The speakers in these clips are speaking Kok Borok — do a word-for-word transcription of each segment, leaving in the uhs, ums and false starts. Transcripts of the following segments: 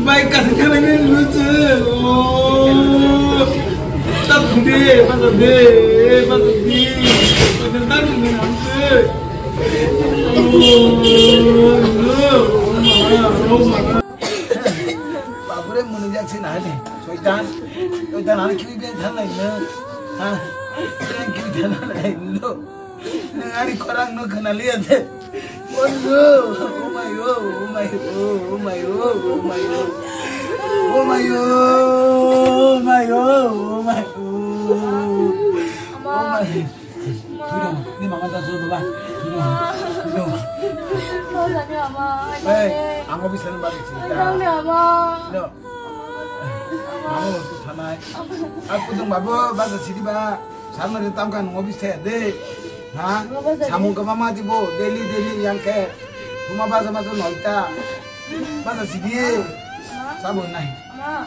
Bai, kasi kami ni lucu. Oh, tak deh, masa deh, masa deh. Masa deh, masa deh. Babure mwnwi jak se nai le. Soitan. Soitan ani kiwi ben than nai no. Ha. Ben kiwi than nai no. Nang ani khorang no khna liya de. Oh no. Oh my oh. Oh my oh. Oh my oh. Oh my oh. Oh my oh. Oh my oh. Oh my oh. Oh my. Tui dong, ni mama ta su baba. Tui dong, tui dong. Hey, ang office na balik sini. No. Mama tu thanai. Aku dong babo, basa sidi ba. Sama ni tam kan office the de. Ha? Samung kama mati bo, daily daily yang ke. Tuma basa masa noita. Basa sidi. Sabo nai.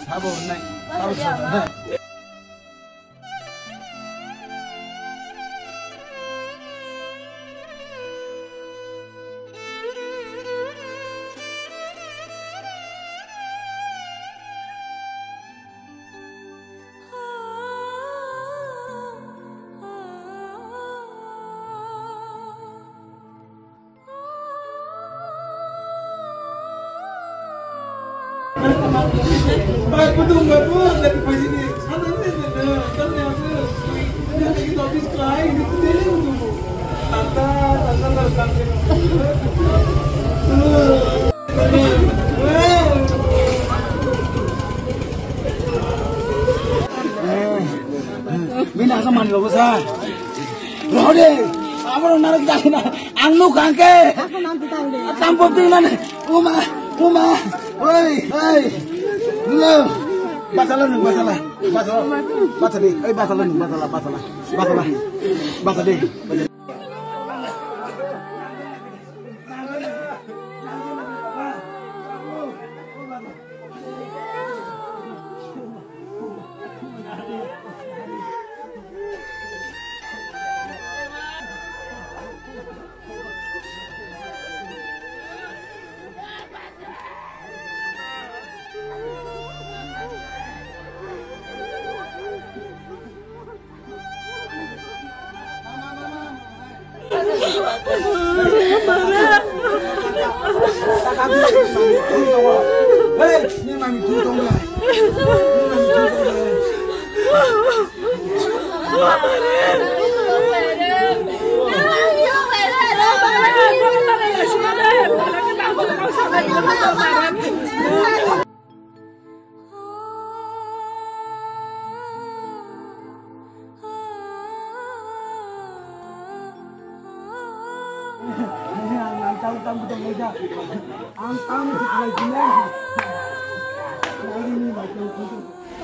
Sabo nai. Sabo sabo nai. Bini asa mani logo sa. Rode, abo nang nang jai na. Ang nuk angke. Tampo ping nang. Uma, uma. Oi, oi. Lo. Basala nung, basala. Basala. Basala. Oi, basala nung, basala, basala. Basala. Basala.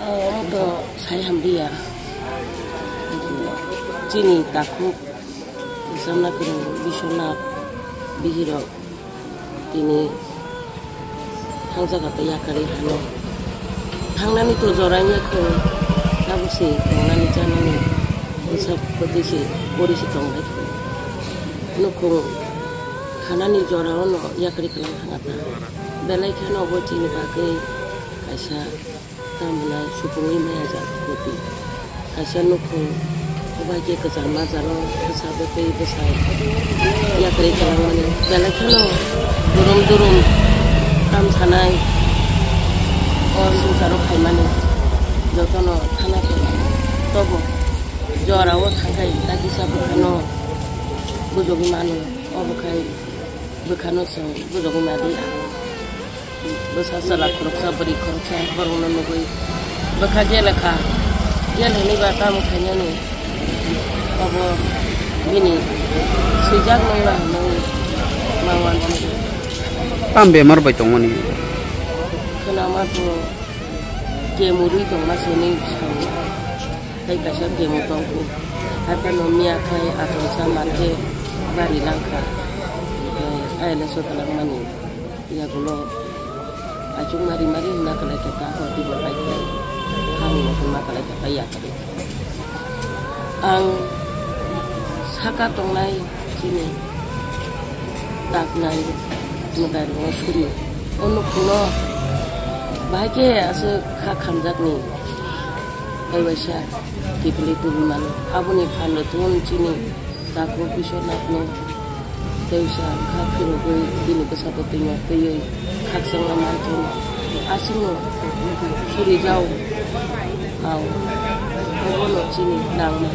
Omo to sai hamliya. Chini takhuk, Iswrna kwrwng Biswanath bihirok. Tini thangjaga tei yakarwi hano. Thangnani to jora wngya kho, tabuk se tongnani chanani bwsa kwtwi se pori se tongbai kho. Nukhung hanani jora ono yakarwi kwlang thangata. Belai kheno bo chini bagwi kaisa. Tamni supungwi maya jak koti. Kaisa nukhung, obai khe kwchangma jaro bwsa bwtwi bwsai yakarwi kwlangmani. Belai kheno durum durum kam sanai o swngcharo khaimani jotono thana khe tobo jorao thangkhai ta kisa bwkhano bujogwi mano. Obo khai bwkhano chwng bujogwi madi ang. Bwsa chwla khoroksa, bwrwi khoroksa, borokno nugwi bwkha gele kha. Gel hwnwi ba tamo khainani obo bini swijak nangna hwnwi ma uansukha. Tam bemar bai tongmani? Khwnama to kemurwi tongma se hwnwi sao. Tei kaisa kemo tongkhu. Haiphano miya khai achomsa mankhe bari langkha. Tei ayana sotalangmani yagulo achukma rimari hwnna kwlaikha ta, hor tibor bai khlai. Hamya hwnma kwlaikha ta yakarwi. Ang saka tongnai chini Taknai mwtai rokno suri. O nukhungno bahai khe aswk kha khamjakni. Kaiwaisa kiphilwi tubui mano. Aboni phan rw thung chini takhuk Biswanathno tei wngsa kha phirogwi bini bwsabo twino twiwi khakchangma manthung. Aswkno suri jao. Ao. Obono chini nangma.